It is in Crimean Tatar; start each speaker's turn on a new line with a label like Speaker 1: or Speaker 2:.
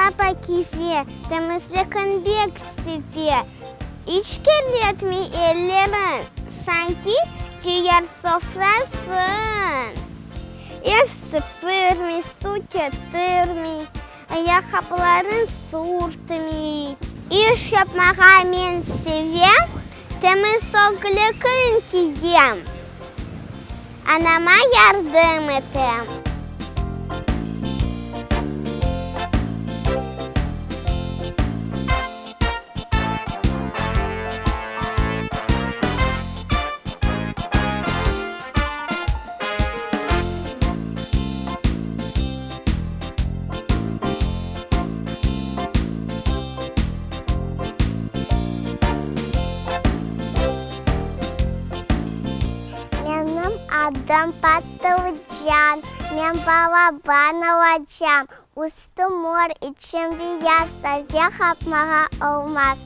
Speaker 1: Bala pakize, temizlikni bek seve, İç kirletmey ellerin, sanki cıyar sofrasın. Ev süpürmey, suv ketirmey, Ayaqqapların sürtmey. İş yapmağa men sevem, Temiz öglükni kiyem, Anama yardım etem. Menim adım Patlıcan, men balaban olacam, Üstüm mor, içim beyaz, taze qapmağa olmaz.